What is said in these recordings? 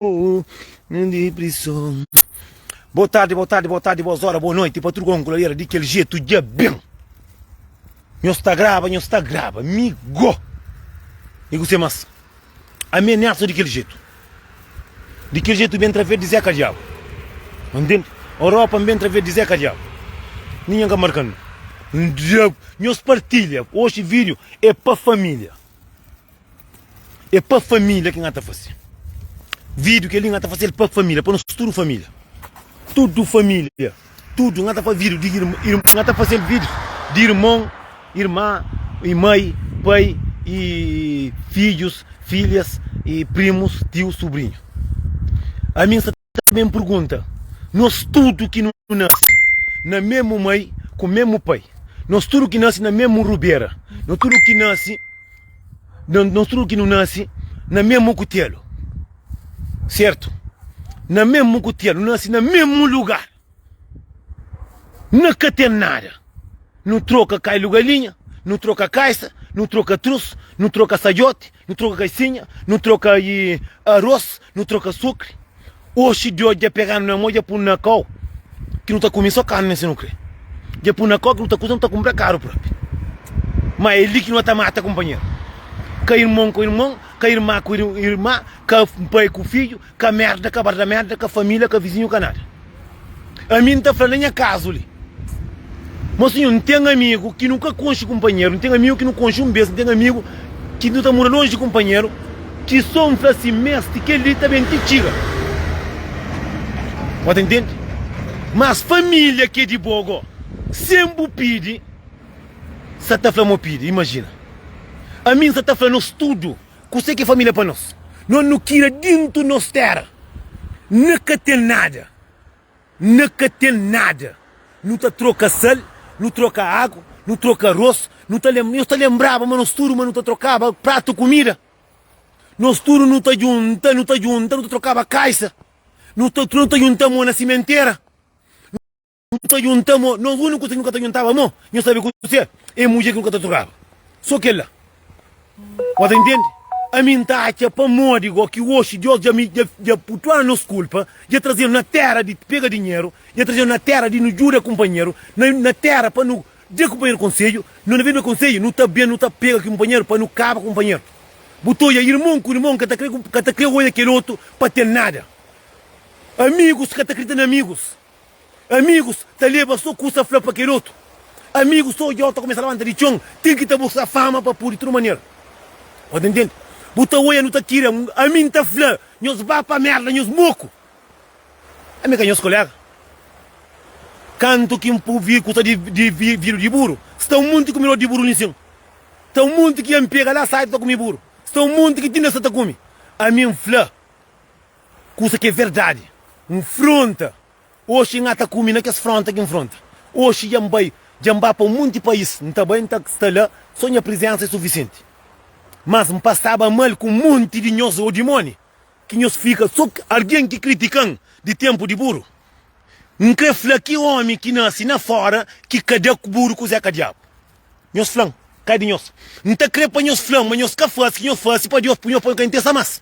Di prison. Boa tardi, boa tardi, boa tardi, boas hora, boa noite pa tudu konkuladera di kel jetu dja ben. Nhos ta graba, nhos ta graba, mi go. E kuse mas? Ami é Nelson di kel jetu. Di kel jetu ben traver di Zeca Diabu. Entende? Europa ben traver di Zeca Diabu. Ninguém ka marca-nu. Nhos partilha. Oxi vídeo é pa família. É pa família ki N ta fase. Vídeo kel-li N ta fase-l pa família, pa nos tudu família. Tudu família, tudu. N ta fase vídeo di N ta fase-l vídeo di irmon, irma, i mai, pai, i fidjus, filhas, i primus, tius, subrinhu. Ami N sta ta ben pergunta, nos tudu ki nu nase na memu mai ku memu pai, nos tudu ki nase na memu rubera, nos tudu ki nase Nos tudu ki nu nase na mésmu kutelu, sértu? Na mésmu kutelu, nu nase na mésmu lugar. Nu ka ten nada. Nu troka kailu galinha, nu troka kaisa, nu troka trus, nu troka sadjoti, nu troka kaisinha, nu troka arôs, nu troka sukri. Oxi Deus dja pega-nu na mô, dja pô-nu na kau ki nu ta kume sô karni si nu krê. Dja pô-nu na kau ki nu ta kuza, nu ta kunpra karu propi. Má é li ki nu ta mata kunpanheru. Ka irmon ku irmon, ka irma ku irma, ka pai ku fidju, ka merda, ka barda merda, ka família, ka vizinhu, ka nada. Ami N ta fla na nha kazu li, Mosinhu, N ten amigu ki nu ka konxe kunpanheru, N ten amigu ki nu konxe un bês, N ten amigu ki nu ta mora lonji di kunpanheru, ki sô N fla si meste kel-li ta ben ti txiga. Bo ta intende? Mas família ki é di bo gó, sen bu pidi, sa ta fla ma bu pidi. Imajina! Ami N sa ta fla nos tudu kuse ki é família pa nos. Nos nu kria dintu nos téra, na ka ten nada. Na ka ten nada. Nu ta troka sal, nu troka agu, nu troka arroz, nu ta lem, nhos ta lembraba ma nos tudu ma nu ta trokaba pratu kumida? Nos tudu nu ta djunta, nu ta djunta, nu ta trokaba kaisa, nu ta nu ta djunta mo na simentera, nu ta djunta mo, nos uniku kusa ki nu ka ta djuntaba mo, nhos sabe kuse? É mudjer ki nu ka ta trokaba, so kel la. Bo ta intende? Ami N ta atxa pamodi go ki oxi Deus dja mi dja dja putuana nos kulpa, dja traze-nu na tera di pega dinheru, dja traze-nu na tera di nu djuda kunpanheru, na na tera pa nu da kunpanheru konsedju, nu na ben da konsedju, nu ta ben nu ta pega kunpanheru pa nu kaba kunpanheru. Bu ta odja irmon ku irmon ka ta kre ka ta kre odja kel otu pa ten nada. Amigus ka ta kridita na amigus. Amigus ta leba so kusa fla pa kel otu. Amigus so odja ta kumesa labanta di txon, ten ki ta buska fama pa pudi tudu manera. Bo ta ntende? Bu ta oia nu ta kria, ami N ta fla nhos ba pa merda nhos moku. Ami ka nhos kolega. Kantu ki N vi kusa di di vidu di buru, sta un monti kumidor di buru li nsin. Sta un monti ki N pega la sai ta kume buru. Sta un monti ki tinda sta ta kume. Ami N fla. Kusa ki é verdadi. N fronta. Oxi N ata kume na kes fronta ki N fronta. Oxi dja N bai, dja N ba pa un monti país. N ta bai, N ta sta la, so nha prizensa é sufisienti. Mas N pasaba mal ku un monti di nhos ô dimoni ki nhos fika so algen ki kritika-m di tenpu di buru. N kre fla ki omi ki nase na fora ki ka da ku buru ku Zeka Diabu. Nhos fla-m, kai di nhos. N ta kre pa nhos fla-m ma nhos ka fase ki nhos fase pa Dios pui nhos pa N ka intesa mas.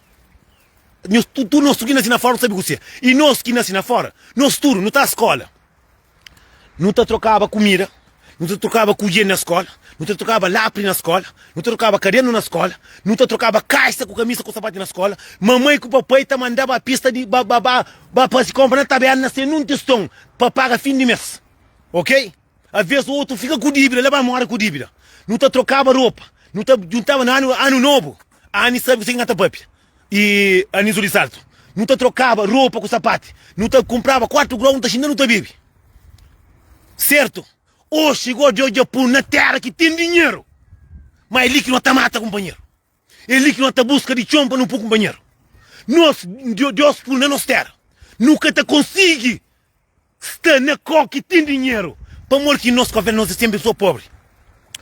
Nhos tudu nos ki nasi na fora nu sabe kuse. I nos ki nasi na fora, nos tudu nu ta skola. Nu ta trokaba kumida, nu ta trokaba kudjer na skola, nu ta trokaba lapri na skola, nu ta trokaba kadernu na skola, nu ta trokaba kaisa ku kamisa ku sapatu na skola. Mamai ku papai ta mandaba pista di ba ba ba ba fasi konpra na taberna sen nun tiston pa paga fin di mes. Ok? Aves otu fika ku dibida, la ba mora ku dibida. Nu ta trokaba ropa, nu ta juntaba na anu anu nobu. Ani sabe kuse ki N ta papia. I Anizu di Saltu. Nu ta trokaba ropa ku sapati. Nu ta kunpraba kuatu grau, nu ta xinta nu ta bebe. Sertu? Oxi go Deus dja punu na tera ki ten dinheru. Ma é li ki no ta mata kunpanheru. É li ki no ta buska di txon pa nu pui kunpanheru. Nos, Deus punu na nos tera. Nu ka ta konsigi Sta na kau ki ten dinheru. Pamodi ki nos kauverdianu nos é senpri so pobri?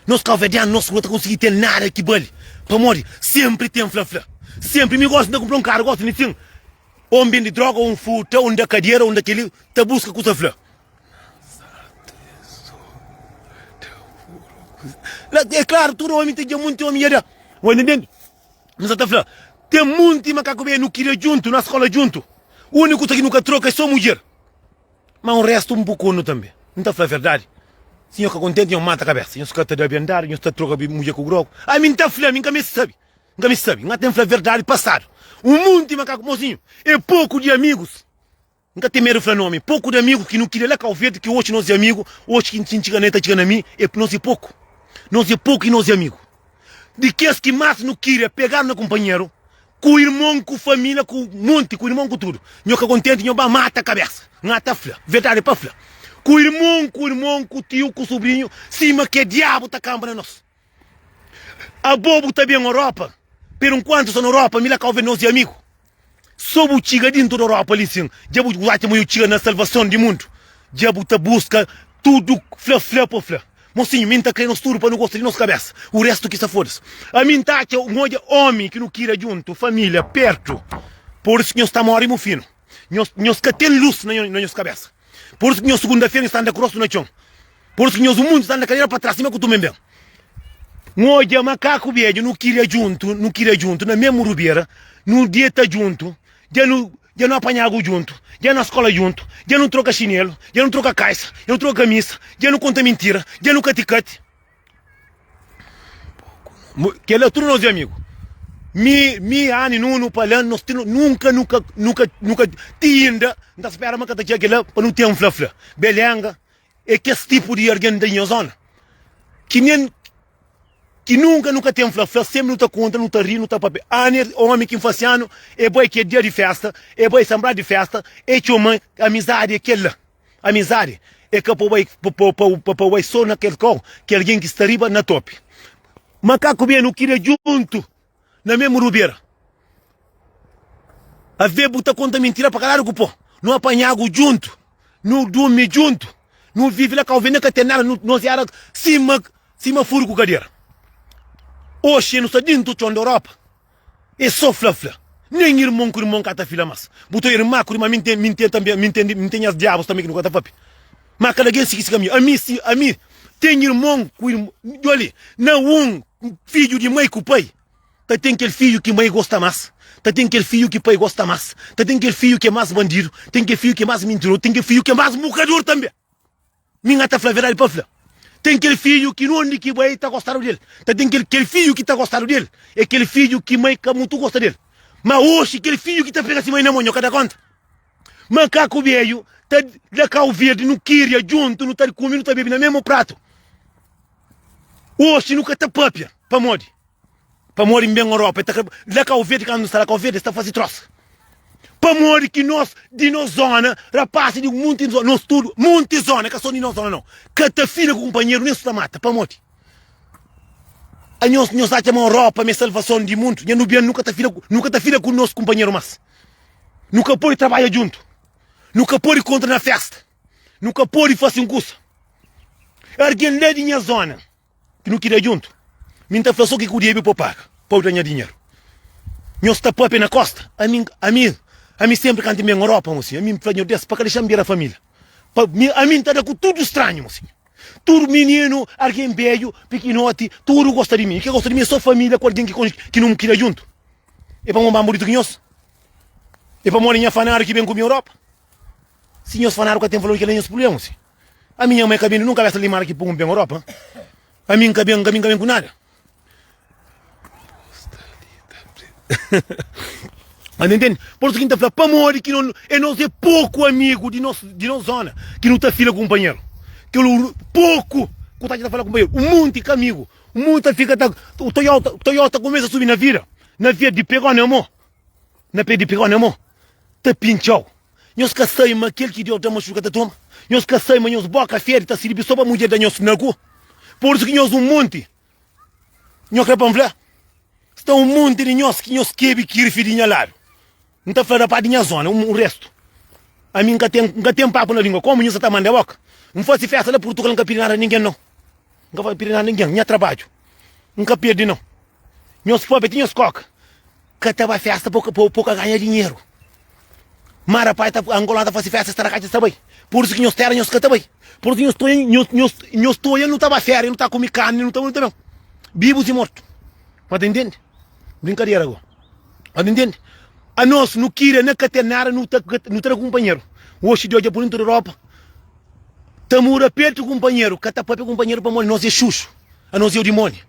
Nos kauverdianu nos ka ta konsigi ten nada ki bali. Pamodi senpri ten fla-fla. Senpri. Mi gosi N ta kunpra un karu gosi mi sin o N bende droga o N furta o N da kadera o N da keli ta buska kusa fla. É klaru tudu omi ta dja munti omi dja da. N sa ta fla. Ten munti makaku be nu kria djuntu, na skola djuntu. Uniku kusa ki nu ka troka é so mudjer. Ma un restu un pukunu tanbe. N ta fla verdadi. Si nho ka kontenti, nho mata kabesa. Nho ka ta da bendadi, nho ta troka mudjer ku grogu. Ami N ta fla, mi N ka meste sabe. N ka meste sabe. N ka ten fla verdadi pasadu. Un munti makaku mosinhu é poku di amigus. N ka ten medu fla nomi. Poku di amigu ki nu kria la Kau Verdi ki oxi nos é amigu, oxi ki N txiga na el ta txiga na mi, é nos é poku. Nos é poku i nos é amigu. Di kes ki más nu kria pegadu na kunpanheru, ku irmon, ku família, ku monti, ku irmon ku tudu. Nho ka kontenti, nho ba mata kabésa. N ata fla, verdadi é pa fla. Ku irmon, ku irmon, ku tiu, ku subrinhu, sima ke diabu ta kanba na nos. Abo bu ta ben Europa, pero nkuantu sta na Europa, mi la Kau Verdi nos é amigu. So bu txiga dintu di Europa li sin, dja bu atxa ma yo txiga na salvason di mundu. Dja bu ta buska tudu fla fla pa fla. Mosinhu, mi N ta kre nos tudu pa nu gosta di nos kabesa. U restu ki sa foda-s. Ami N ta atxa N odja omi ki nu kria djuntu, familia, pertu. Por isu ki nhos ta mori mufinu. Nhos, nhos ka ten lus na nhos kabesa. Por isu ki nhos sugunda-fera nhos ta anda ku rostu na txon. Por isu ki nhos mundu ta anda kadera pa tras sima ku tumen ben. N odja makaku bedju, nu kiria djuntu, nu kiria djuntu na mesmu rubera, nu deta djuntu, dja nu dja nu apanha agu djuntu, dja nu skola djuntu, dja nu troka xinelu, dja nu troka kaisa, dja nu troka kamisa, dja nu konta mintira, dja nu kati-kati. Kel-la tudu nos é amigu. Mi, mi, Ani, Nunu, Palan, nos tudu nunka nu ka nu ka nu ka ti inda N ta spera ma ka ta txiga kel-la pa nu ten fla-fla. Belenga É kes tipu di argen di nha zona ki nen ki nunka nu ka ten fla fla senpri nu ta konta nu ta ri nu ta papia Ani omi ki N fase anu e bai ki é dia di festa e bai sanbra di festa e txoma amizadi é kel la amizadi é ka pa bai pa pa bai so na kel kau ki algen ki sta riba na topi makaku bia nu kria djuntu na mesmu rubera. Ave bu ta konta mintira pa kaladu ku po. Nu apanha agu djuntu, nu durmi djuntu, nu vive la Kau Verde ka ten nada, nos era sima sima furu ku kadera. Oxi nu sta dintu txon di Europa, e so fla fla. Nen irmon ku irmon ka ta fila mas. Bu ta irma ku irma, mi ten mi ten tanbe mi ten mi ten nhas diabus tanbe ki nu ka ta papia. Ma kada algen sigi si kaminhu. Ami si ami ten irmon ku irma, djoli na un fidju di mai ku pai. Ta ten kel fidju ki mai gosta más, ta ten kel fidju ki pai gosta más, ta ten kel fidju ki é más bandidu, ten kel fidju ki é más mintirozu, ten kel fidju ki é más mukador tanbê. Mi N ka ta fla verdadi pa fla. Ten kel fidju ki undi ki bai ta gostadu di el, ta ten kel kel fidju ki ta gostadu di el é kel fidju ki mai ka mutu gosta di el. Má oxi kel fidju ki ta pega si mai na mon, nho ka da konta? Makaku bedju ta da kau verdi, nu kiria djuntu, nu ta kume, nu ta bebe na mesmu pratu. Oxi nu ka ta papia, pamodi? Pamodi N ben Europa, e ta kre la Kau Verdi, kantu nu sta la Kau Verdi, es ta faze trosa. Pamodi ki nos di nos zona, rapasi di munti zona, nos tudu, munti zona, ka so di nos zona nau, ka ta fila ku kunpanheru, nen su ta mata. Pamodi? Anhos, nhos atxa ma Europa ma é salvason di mundu? Nha nu ben, nu ka ta fila, nu ka ta fila ku nos kunpanheru mas. Nu ka pode trabadja djuntu, nu ka pode kontra na festa, nu ka pode fase un kusa. Argen la di nha zona. Ki nu kria djuntu. Mi N ta fla so ki ku debe po paga pa bu da nha dinheru. Nhos ta papia na kosta. Ami, ami, ami senpri kantu N ben Europa, mosinhu, ami N fla Nhordes pa ka dexa-m bira familia. Pa mi, ami N ta da ku tudu stranhu, mosinhu. Tudu mininu, algen bedju, pikinoti, tudu gosta di mi. I ke gosta di mi é so familia ku algen ki konxe, ki nu kria djuntu. É pamodi N ba bunitu ki nhos? É pamodi nha fanadu ki ben ku mi Europa? Si nhos fanadu ka ten valor, kel-la é nhos prubléma, mosinhu. Ami nha mai ka ben nunka besta limada ki pun ben Europa. Ami nka ben, ami nka ben ku nada. Mas entende? Por isso que ta fla, pamodi ki no, é nos é pouco amigo di nos, di nos zona, ki nu ta fila ku kumpanheru. Kel pouco ku ta ta fala kumpanheru, um monte ka amigo, um monte ta fica ta, o Toyota, Toyota começa a subir na vida, na via de pegou na mão, na pé de pegou na mão, ta pinchou. Nhos ka sabe ma kel ki Deus da machuka ta toma? Nhos ka sabe ma nhos boka fedi ta sirbi so pa mudjer da nhos na ku? Pur isu ki nhos un monti, nho kre pa N fla? Sta un monti di nhos ki nhos kebe kirfi di nha ladu. N ta fla rapaz di nha zona, un restu. Ami N ka ten, N ka ten papu na lingua. Komu nhos sa ta manda boka? N fasi festa la Purtugal, N ka pidi nada ningen nau. N ka pidi nada ningen, nha trabadju N ka perdi nau. Nhos papia ti nhos koka ka ta ba festa pa pa ka ganha dinheru. Ma rapaz ta angolano ta fasi festa sta na katxa sta bai. Por isu ki nhos tera nhos ka ta bai. Por isu nhos toia nhos nhos nhos toia nu ta ba feria nu ta kumi karni nu ta nu ta ben. Bibus i mortu. Ma ta intende? Brinkadera go. Ata ntende? Anos nu kria na ka ten nada nu ta nu ta da kunpanheru. Oxi di odja pudi ntudu ropa ta muda pertu kunpanheru, ka ta papia kunpanheru pamodi nos é xuxu, anos é o dimoni.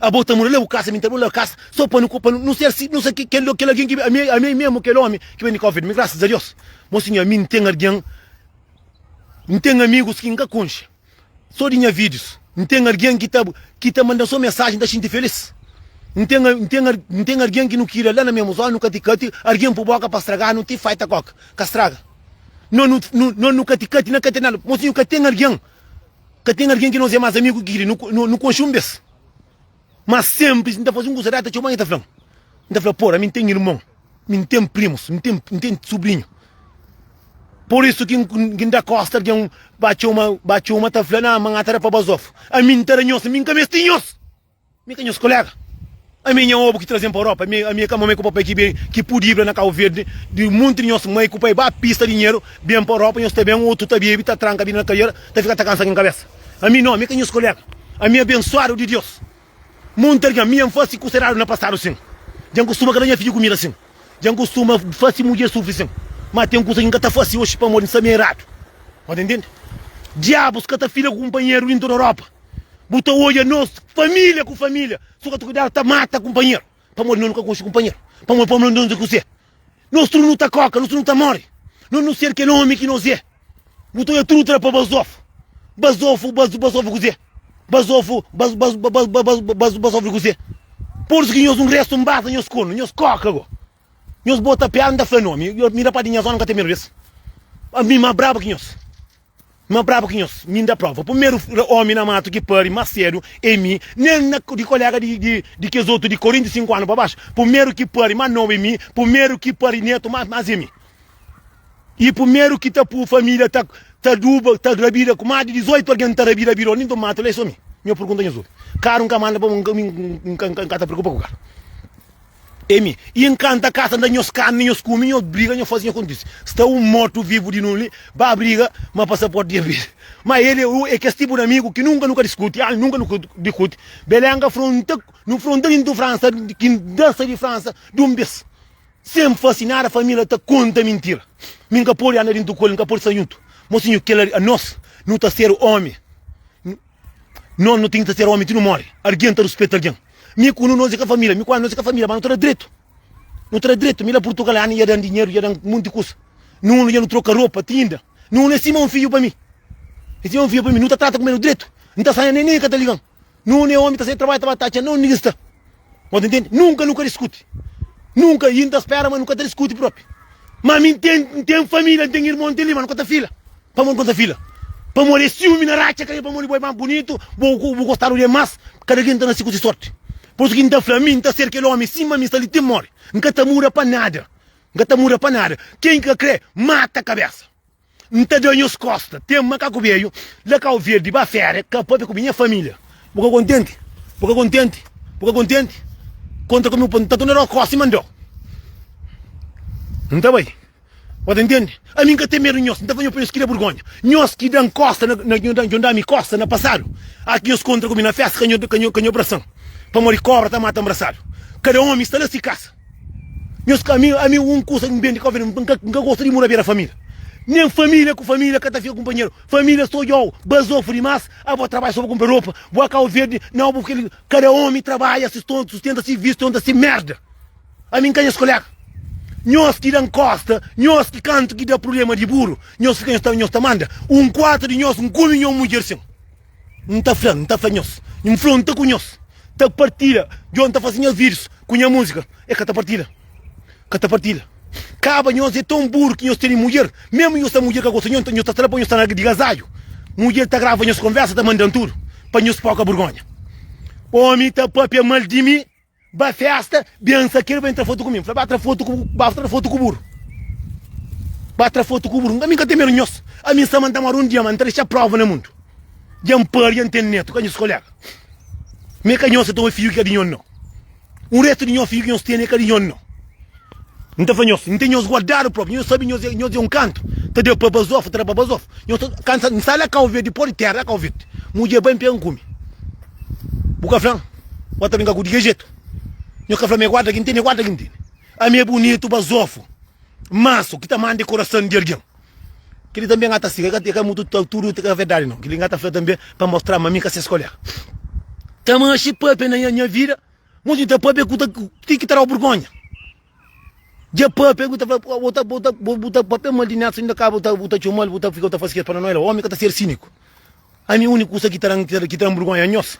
Abo ta muda la bu kasa, mi ta muda la kasa, so pa nu pa nu ser si nu ser kel kel algen ki ami ami mesmu kel omi ki ben di Kau Verdi. Mi grasas a Deus, mo sinhor mi N ten algen, N ten amigus ki N ka konxe. So di nha videos N ten argen ki ta ki ta mandan so mensajen N ta xinti felis N ten N ten N ten argen ki nu kria la na mesmu zona nu kati kati argen pu boka pa straga-nu ti fai ta koka ka straga No nu nu no nu kati kati na kati nada Mosinhu ka ten argen ka ten argen ki nos é mas amigu ki kria nu nu nu konxe un bes Ma senpri si N ta faze un kusa data txeu manha ta fla-m. N ta fla, Pora, ami N ten irmon, mi N ten primus, N ten, N ten subrinhu. Pur isu ki N da kosta algen ba txoma, ba txoma ta fla, Na, ma N ta da pa bazofu. Ami N ta da nhos, mi N ka meste nhos. Mi ka nhos kolega. Ami é nha obu ki traze-m pa Europa. Ami, ami é ka mamai ku papai ki ben, ki pudi ibra na Kau Verdi di munti di nhos mai ku pai ba pista dinheru, ben pa Europa, nhos ta ben, otu ta bebe, ta tranka bida na kadera, ta fika ta kansa ken kabesa. Ami no, ami ka nhos kolega. Ami abensuadu di Deus. Monti algen, mi N fasi kusa eradu na pasadu sin. Dja N kustuma ka da nha fidju kumida sin. Dja N kustuma fasi mudjer sufri sin. Ma ten kusa ki N ka ta fasi oxi pamodi N sa mi é eradu. Bo ta intende? Diabus ka ta fila ku kunpanheru dintu di Europa. Bu ta odja nos familia ku familia, su ka ta kuidadu ta mata kunpanheru. Pamodi nos nu ka konxe kunpanheru. Pamodi pamodi nos nu ka kuse. Nos tudu nu ta koka, nos tudu nu ta móre. Nos nu ser kel ómi ki nos é. Bu ta odja tudu ta da pa bazofu. Bazofu, bazofu kuzê? Bazofu, bazofu di kuzê? Pur isu ki nhos un restu nbasa nhos kornu, nhos koka go. Nhos bota piada, N ta fla nomi. Mi rapaz di nha zona N ka ten medu des. Ami más brabu ki nhos. Ma brabu ki nhos, mi N da prova. Primeru omi na matu ki pari mas sedu e mi, nen na di kolega di di di kes otu di 45 anu pa baxu. Primeru ki pari mas nobu e mi, primeru ki pari netu mas mas e mi. I primeru ki ta pu familia ta ta duba, ta rabida ku mas di 18 algen ta rabida biro nintu matu la e so mi. Nho pergunta nhos obi. Karu N ka manda pa mi N ka N ka ta preokupa ku karu. E mi, i N kanta kasa, N da nhos karni, nhos kume, nhos briga, nhos faze nhos kontise. Sta un mortu vivu di nu li, ba briga, ma pasaporti dja bira. Ma el é é kes tipu di amigu ki nunka nu ka diskuti, al nunka nu ka diskuti. Belén ka fronta, nu fronta dintu Fransa, ki N da sai di Fransa di un bes, sen fase nada, família ta konta mintira. Mi N ka pode anda dintu ku el, N ka pode sta juntu. Mosinhu, kel anos nu ta ser omi. Nos nu ten ki ta ser omi ti nu mori. Algen ta ruspeta algen. Mi ku nu nos é ka familia. Mi ku ami nos é ka familia, ma nu ta da dretu. Nu ta da dretu. Mi la Purtugal ani dja dan dinheru, dja dan munti kusa. Nunu dja nu troka ropa ti inda. Nunu é sima un fidju pa mi. É sima un fidju pa mi. Nu ta trata ku menu dretu. N ta sanha nen nen ka ta ligan. Nunu é omi ta sai trabadja ta ba ta atxa na undi ki sta. Bo ta intende? Nunka nu ka diskuti. Nunka. I N ta spera ma nu ka ta diskuti propi. Ma mi N ten, N ten familia, N ten irmon, N ten li, ma nu ka ta fila. Pamodi nu ka ta fila? Pamodi é siumi na ratxa ka é pamodi bo é más bunitu, bo bu gostadu di é más. Kada algen ta nase ku si sorti. Pur isu ki N ta fla, mi N ta ser kel omi sima mi sta li ti móre. N ka ta muda pa nada. N ka ta muda pa nada. Ken ki ka kre, mata kabésa. N ta da nhos kosta. Ten makaku beju la Kau Verdi ba feria ka papia ku mi nha familia. Bu ka kontenti? Bu ka kontenti? Bu ka kontenti? Kontra ku mi bu ta torna dau kosta i mandau. N ta bai. Bu ta ntende? Ami N ka ten medu di nhos. N ta fla nhos pa nhos kria burgonha. Nhos ki dan kosta na na nho da mi kosta na pasadu, a ki nhos kontra ku mi na festa ka nho ka nho ka nho brasan. Pamodi kobra ta mata nbrasadu. Kada omi sta la si kasa. Nhos ka ami ami un kusa ki N ben di Kau Verdi N ka N ka gosta di mura bera família. Nen família ku família ka ta fika kunpanheru. Família sta odjau bazofu dimas, abo trabadja so pa kunpra ropa. Bu a Kau Verdi nau bu kel kada omi trabadja si sustenta si vistu sustenta si merda. Ami N ka nhos kolega. Nhos ki da-m kosta, nhos ki kantu ki da prubléma di buru, nhos fika nhos ta nhos ta manda un kuartu di nhos N kume nho mudjer sin. N ta fla, N ta fla nhos, N fronta ku nhos, ta partilha, djo N ta fase nhas vídius ku nha múzika, e ka ta partilha, ka ta partilha. Kaba nhos é ton buru ki nhos tene mudjer, mesmu nhos ta mudjer ka gosta nhos, nhos ta sta la pa nhos sta na di gazadju. Mudjer ta grava nhos konversa, ta manda-m tudu, pa nhos poka burgonha. Omi ta papia mal di mi. Ba festa, bensa kel ba entra fotu ku mi. N fla, ba tra fotu ku, ba tra fotu ku buru. Ba tra fotu ku buru. Ami N ka ten medu nhos. Ami N sta ma N ta mora un dia, ma N ta dexa prova na mundu. Dja N pari, dja N ten netu, ka nhos kolega. Mi é ka nhos ta toma fidju ki ka di nhos nau. Un restu di nhos fidju ki nhos tene é ka di nhos nau. N ta fla nhos, N ten nhos guardadu propi. Nhos sabe nhos é, nhos é un kantu. Ta da pa bazofu, ta da pa bazofu. Nhos ta kansa, N sta la Kau Verdi, pó di tera la Kau Verdi. Mudjer bai N pega N kume. Bu ka fla-m, bu ta brinka ku di ki jetu? Nho ka fla-m, é guarda ki N tene, é guarda ki N tene. Ami é bunitu, bazofu, mansu, ki ta manda korason di algen. Kel-li tanbe N ka ta siga, e ka mutu tudu ka verdadi nau. Kel-li N ka ta fla tanbe pa mostra ma mi ka ses kolega. Ta manxe papia na nha vida, mos ta papia ku ta ti ki ta dau burgonha. Dja papia bu ta fla bu ta bu ta bu ta papia mal di Nelson inda ka bu ta bu ta txomal bu ta fika bu ta fasi kes paranoia la. Omi ka ta ser siniku. Ami uniku kusa ki ta dan ki ta dan burgonha nhos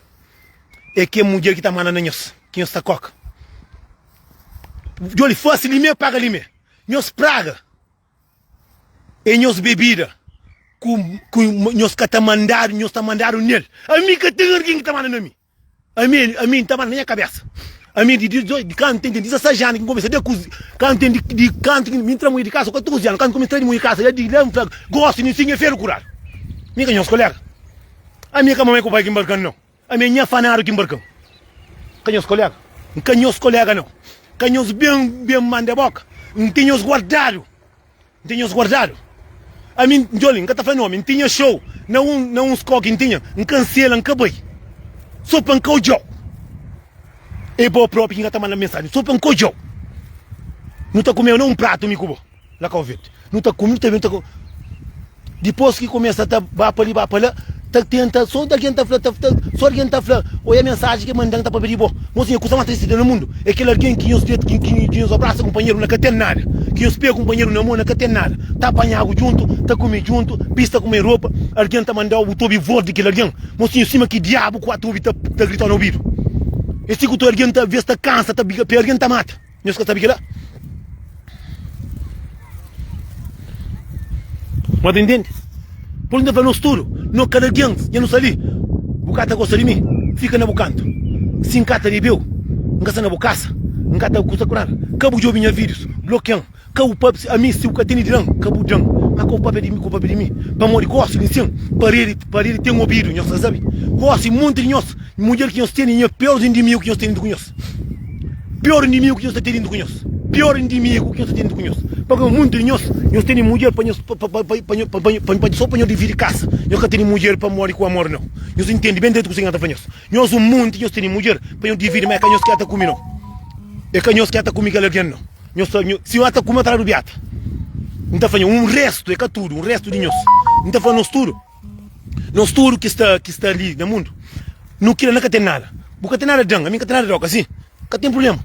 é ke mudjer ki ta manda na nhos, ki nhos ta koka. Djoli fasi li me paga li me. Nhos praga. É nhos bebida ku ku nhos ka ta mandadu, nhos ta mandadu nel. Ami ka ten algin ki ta manda na mi. Ami, ami N ta manda na nha kabesa. Ami di di di kantu N ten 16 anu ki N kumesa da ku kantu N di di kantu ki mi ntra mui di kasa 14 anu kantu N kumesa tra di mui di kasa la di la N fla gosi mi sin é feru kuradu. Mi ka nhos kolega. Ami é ka mamai ku pai ki mbarkan nau. Ami é nha fanadu ki mbarkan. Ka nhos kolega. N ka nhos kolega nau. Ka nhos ben ben manda boka. N ten nhos guardadu. N ten nhos guardadu. Ami, djoli, N ka ta fla nomi, N tinha show na un na uns koki N tinha, N kansela, N ka bai. So pa N ka odjau. É bo propi ki N ka ta manda mensajen, so pa N ka odjau. Nu ta kume na un pratu mi ku bo, la Kau Verdi. Nu ta kume, nu ta bebe, nu ta. Dipôs ki kumesa ta ba pa li ba pa la, ta tenta, so algen ta fla, ta ta, so algen ta fla, oia mensajen ki mandan ta papia di bo. Mosinha, kusa más tristi na mundu é kel algen ki nhos deta, ki ki nhos abrasa kunpanheru na ka ten nada, ki nhos pega kunpanheru na mô na ka ten nada, ta panha agu djuntu, ta kume djuntu, pista ku mei ropa, algen ta manda-u bu ta obi vós di kel algen. Mosinha, sima ki diabu ku ta obi ta ta grita-u na obidu. É si ku ta algen ta vês ta kansa, ta biga pé, algen ta mata. Nhos ka sabe kila? Mas ta intende? Por isso, fla nos tudu, no kada algen, dja nu sta li. Bu ka ta gosta di mi? Fika na bu kantu. Si N ka ta debeu, N ka sta na bu kasa, N ka ta kusa ku nada. Ka bu djobe nha vídius, blokian. Ka bu papia, ami si bu ka tene di dan, ka bu dan. Ma ka bu papia di mi, ka bu papia di mi. Pamodi gosi di nsin, paredi, paredi ten obidu, nhos ka sabe. Gosi monti di nhos, mudjer ki nhos tene, nha pior indimigu ki nhos tene ku nhos. Pior inimigu ki nhos ta ten ku nhos. Pior inimigu ki nhos ta ten ku nhos. Pabia muntu di nhos, nhos tene mudjer pa nhos, pa, pa, pa, pa, pa, pa, pa, so pa nhos dividi kasa. Nhos ka tene mudjer pa mori ku amor, nau. Nhos intende ben dretu kuzê ki N ta fla nhos. Nhos un monti nhos tene mudjer pa nhos dividi, ma é ka nhos ki ta kume, nau. É ka nhos ki ta kume kel algen, nau. Nhos ta, nhos, si nhos ta kume, ta dadu biata. N ta fla nhos, un restu, é ka tudu, un restu di nhos. N ta fla nos tudu. Nos tudu ki sta ki sta li na mundu, nu kila na ka ten nada. Bu ka ten nada dan, ami N ka ten nada dau, ka si? Ka ten prublema.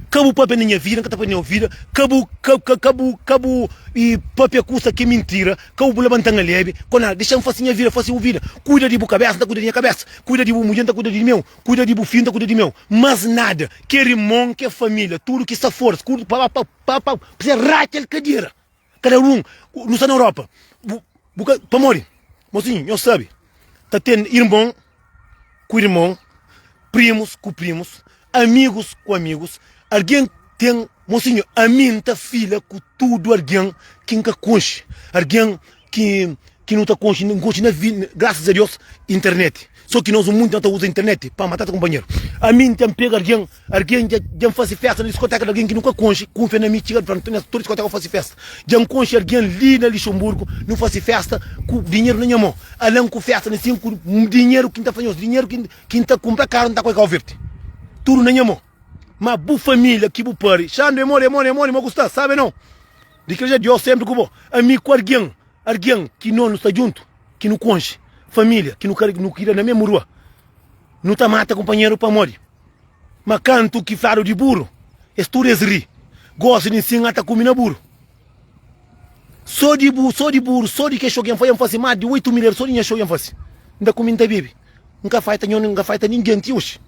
Ka bu papia na nha vida, N ka ta papia na nha vida. Ka bu ka ka ka bu ka bu i papia kusa ki é mintira, ka bu labanta-m alebi ku nada. Dexa-m fasi nha vida, fasi bu vida. Kuida di bu kabesa, N ta kuida di nha kabesa. Kuida di bu mudjer, N ta kuida di meu. Kuida di bu fidju, N ta kuida di meu. Mas nada, ke irmon, ke familia, tudu ki sta fora, kudu pa pa pa pa pa ratxa el kadera. Kada un, nu sta na Europa, bu, bu ka, pamodi? Mosinhu, nhos sabe, ta ten irmon ku irmon, primus ku primus, amigus ku amigus, algen ten, mosinhu, ami N ta fila ku tudu algen ki N ka konxe, algen ki, ki nu ta konxe, N konxe na vida, grasas a Deus, internet. So ki nos munti no ta uza internet pa matata kunpanheru. Ami N ten pega algen, algen dja dja N fasi festa na diskoteka di algen ki nu ka konxe, kunfia na mi, txiga fla na tudu diskoteka fasi festa. Dja N konxe algen li na Lixonburgu, nu fasi festa ku dinheru na nha mon. Ala-m ku festa na sin ku dinheru ki N ta fla nhos, dinheru ki ki N ta kunpra karu N ta koi Kau Verdi. Tudu na nha mon. Ma bu familia ki bu pari, xandu e modi, e modi, e modi, ma ku sta, sabe nau. Di kel ja Dios senpri ku bo. Ami ku algen, algen ki no nu sta djuntu. ki nu konxe, família ki nu ka nu kria na mesmu rua, nu ta mata kunpanheru pamodi? Ma kantu ki fladu di buru, es tudu es ri. Gosi di nsin ata kume na buru. So di bu so di buru, so di ke xo ki N fai, N fasi mas di 8000 euru so di nha xo ki N fasi. N ta kume, N ta bebe. N ka faita nho, N ka faita ningen ti oxi.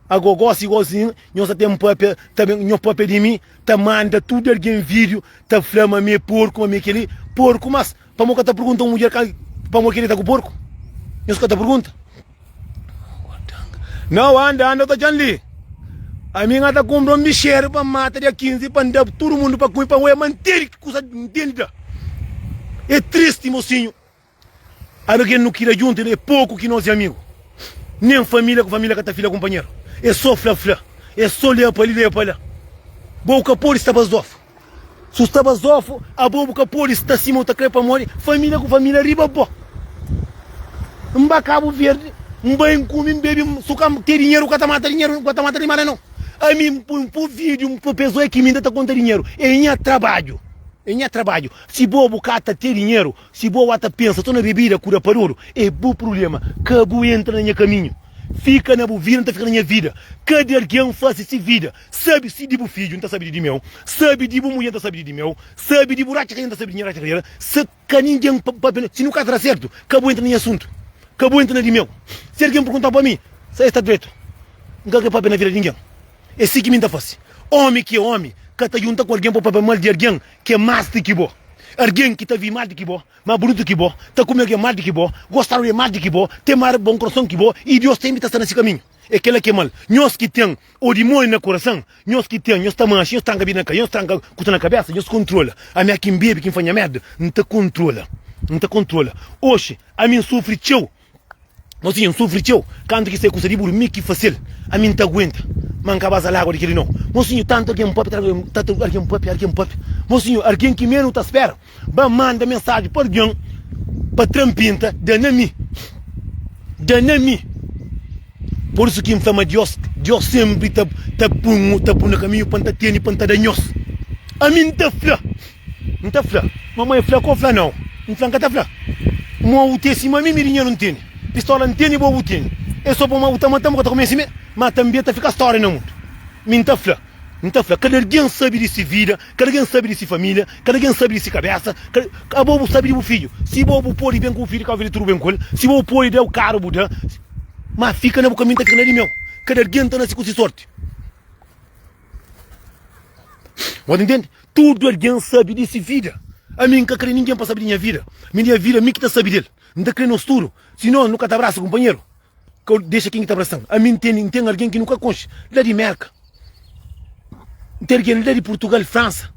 Ago gosi gosi nho sa ten papia, ta ben nho papia di mi, ta manda tudu algen vídiu, ta fla ma mi é porku, ma mi é keli. Porku mas Pamodi ka ta pergunta un mudjer pamodi ki el ta ku porku? Nhos ka ta pergunta? Nau, anda, anda, ta txan li. Ami N ta kunpra un bixeru pa mata dia 15 pa N da tudu mundu pa kume pa N oia ma N tene ki kusa N tene da. É tristi, mosinhu. Algen nu kria djuntu é poku ki nos é amigu. Nen família ku família ka ta fila kunpanheru. É so fla-fla, é so leba pa li, leba pa la. Bo ka pode sta bazofu. Su sta bazofu, abo bu ka pode sta sima bu ta kre pamodi família ku família riba bo. N ba Kabu Verdi, N bai N kume, N bebe, su ka ten dinheru ka ta mata dinheru, ka ta mata limária nau. Ami N pui vídiu, N pui pesoa ki mi N ta konta dinheru. É nha trabadju. É nha trabadju. Si bo bu ka ta ten dinheru, si bo ba ta pensa so na bebida ku rapadoru, é bu prubléma. Ka bu entra na nha kaminhu. Fika na bu vida, N ta fika na nha vida. Kada algen fase si vida. Sabe si di bu fidju, N ta sabe di di meu. Sabe di bu mudjer, N ta sabe di di meu. Sabe di bu ratxa kadera, N ta sabe di nha ratxa kadera. Se ka ningen papia na, si nu ka ta da sertu, ka bu entra na nha asuntu. Ka bu entra na di meu. Si algen perguntau pa mi, sa es sta dretu. N ka kre papia na vida di ningen. É si ki mi N ta fase. Omi ki é omi, ka ta djunta ku algen pa papia mal di algen ki é más di ki bo. Algen ki ta vi más di ki bo, más bunitu ki bo, ta kume algen más di ki bo, gostadu di el más di ki bo, ten más bon korason ki bo, i Deus tenbi ta sta na si kaminhu. É kela ki é mal. Nhos ki ten o dimóni na korason, nhos ki ten, nhos ta manxa, nhos tranka bida na ka, nhos tranka kusa na kabésa, nhos kontrola. Ami a ki N bebe, ki N fla nha merda, N ta kontrola. N ta kontrola. Oxi, ami N sufri txeu. Mosinhu, N sufri txeu kantu ki sai kusa di buru, mi ki fase-l. Ami N ta aguenta, ma N ka baza lágua di kel-li nau. Mosinhu, tantu algen pâpia, tantu algen pâpia, algen pâpia. Mosinhu, algen ki menu ta spera, ba manda mensaji pa algen pa tra-m pinta, da na mi, da na mi. Pur isu ki N fla ma Diós, Diós sénpri ta ta pun, ta pun na kaminhu pa N ta tene, pa N ta da nhos. Ami N ta fla. N ta fla, Mamai fla ka o fla nau? N fla, N ka ta fla. Mo bu ten sima mi, mi dinheru N tene. Pistola N tene, bo bu tene. E so pamodi bu ta mata-m, bu ka ta kume sime. Ma tanbe ta fika stória na mundu. Mi N ta fla, N ta fla, kada algen sabe di si vida, kada algen sabe di si familia, kada algen sabe di si kabesa. Abo bu sabe di bu fidju. Si bo bu pode ben ku bu fidju, ka bu tudu ben ku el. Si bo bu pode da-u karu, bu da. Ma fika na bu kaminhu, ta fika na di meu. Kada algen ta nase ku si sorti. Bo ta intende? Tudu algen sabe di si vida. Ami N ka kre ningen pa sabe di nha vida. Mi di nha vida, mi ki ta sabe del. N ta kre nos tudu. Si no, nu ka ta abrasa kunpanheru. Ka dexa ken ki ta abrasa-m. Ami N tene, N ten algen ki nu ka konxe, la di Merka. N ten algen la di Purtugal, Fransa.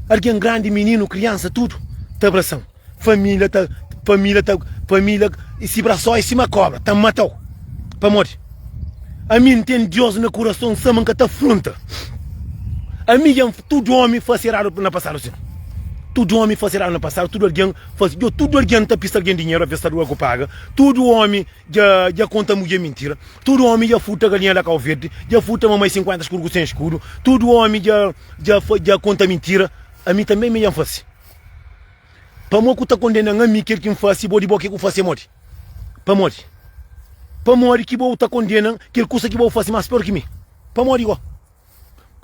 Algen grandi, mininu, kriansa, tudu ta abrasa-m. Família ta, família ta, família e si braço é sima cobra, ta matau. Pamodi? Ami N ten Deus na kurason, sama N ka ta afronta. Ami dja tudu omi fasi eradu na pasadu sin. Tudu omi fasi eradu na pasadu, tudu algen fasi, djo tudu algen ta pista algen dinheru, aves ta dura ku paga. Tudu omi dja dja konta mudjer mintira. Tudu omi dja furta galinha la Kau Verdi, dja furta mamai 50 skudu ku 100 skudu. Tudu omi dja dja dja konta mintira. Ami tanbe mi dja N fasi. Pamó ku ta kondenan ami kel ki N fase, bo di bo ke ku fase modi? Pamodi? Pamodi ki bo ta kondenan kel kusa ki bo fase mas pior ki mi? Pamodi go?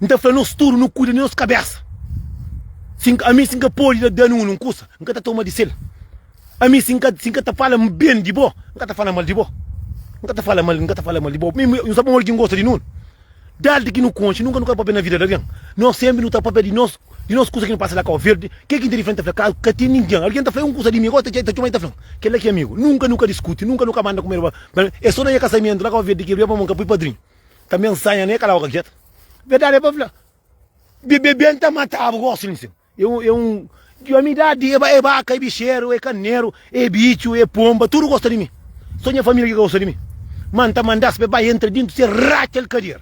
N ta fla nos tudu nu kuida di nos kabesa. Si N, ami si N ka pode da danu un kusa, N ka ta toma di sel. Ami si N ka, si N ka ta fala ben di bo, N ka ta fala mal di bo. N ka ta fala mal, N ka ta fala mal di bo. Mi, mi, N sabe pamodi ki N gosta di Nunu. Désdi ki nu konxe, nunka nu ka papia na vida di algen. Nos sénpri nu ta papia di nos di nos kusa ki nu pasa la Kau Verdi. Ke ki N ten di fla? N ta fla, ka ka ten ningen. Algen ta fla un kusa di mi, gosi ta ta txoma i ta fla-m, Kel-la ki é amigu. Nunka nu ka diskuti, nunka nu ka manda kume pa pa É so na nha kasamentu la Kau Verdi ki bria pamodi N ka pui padrinhu. Tanbe N sanha ne kala boka kietu. Verdadi é pa fla. Bebe ben ta mata-bu gosi li nsin. É un, é un di amidadi, é, é baka, é bixeru, é karneru, é bitxu, é ponba, tudu gosta di mi. So nha família ki ka gosta di mi. Ma N ta manda-s pa e bai entra dintu, se ratxa el kadera.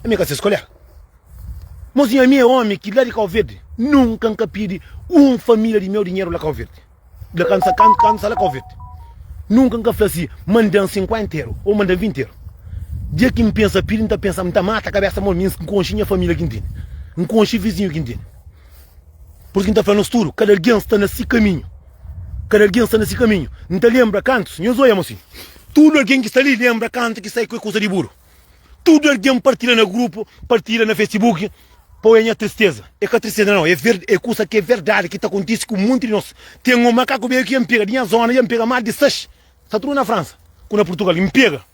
Ami ka ses kolega. Mozinhu, ami é omi ki la di Kau Verdi, nunka N ka pidi un família di meu dinheru la Kau Verdi. La kantu sa kantu sa la Kau Verdi. Nunka N ka fla si, manda-m 50 eru ou manda-m 20 eru. Dia ki N pensa pidi, N ta pensa, N ta mata kabesa mo mi, N konxe nha família ki N tene. N konxe vizinhu ki N tene. Pur isu ki N ta fla nos tudu, kada algen sta na si kaminhu. Kada algen sta na si kaminhu. N ta lenbra kantus, nhos oia mosinhu. Tudu algen ki sta li lenbra kantu ki sai ku e kusa di buru. Tudu algen partilha na grupu, partilha na Facebook, pa oia nha tristeza. É ka tristeza nau, é ver, é kusa ki é verdadi ki ta kontise ku munti di nos. Ten un makaku beju ki N pega di nha zona, dja N pega más di 6, sta tudu na Fransa ku na Purtugal, N pega.